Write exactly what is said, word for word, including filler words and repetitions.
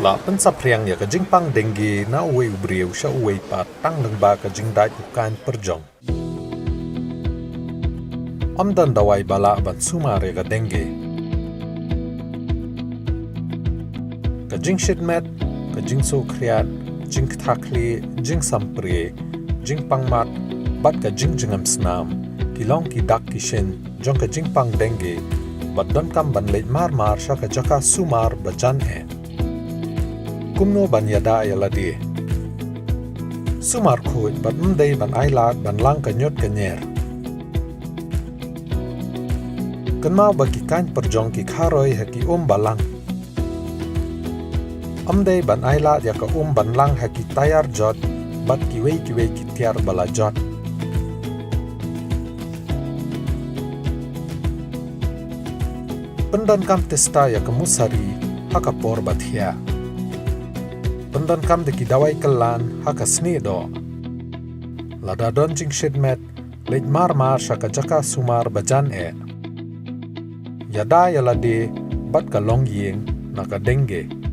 Lah pynsaphriang ïa ka jingpang dengue na uwei u briew sha uwei pat tang lyngba ka jingdait u kaiñ pyrjong. Ym don dawai ba lah ban sumar ïa ka dengue. Ka jingshit met, ka jingsuh khriat, jingktha khlieh, jingsamprie, jingpang mat, bad ka jingjngem snam, ki long ki dak ki shin jong ka jingpang dengue, bad donkam ban leit mar mar sha ka jaka sumar ba jan eh. Kumno ban ïada ïa lade? Sumar khuid bad ym dei ban ailad ban lang ka ñiut ka ñier. Kynmaw ba ki kaiñ pyrjong ki kharoi ha ki um ba lang. Ym dei ban ailad ïa ka um ban lang ha ki tayar jot bad kiwei kiwei ki tiar ba la jot. Pyndonkam tista ïa ka musari ha ka por ba thiah. Pyndonkam da ki dawai kyllan ha ka snieh doh. Lada don jingshit met, leit mar mar sha ka jaka sumar ba jan eh. Ïada ïa lade bad ka longïing na ka dengue.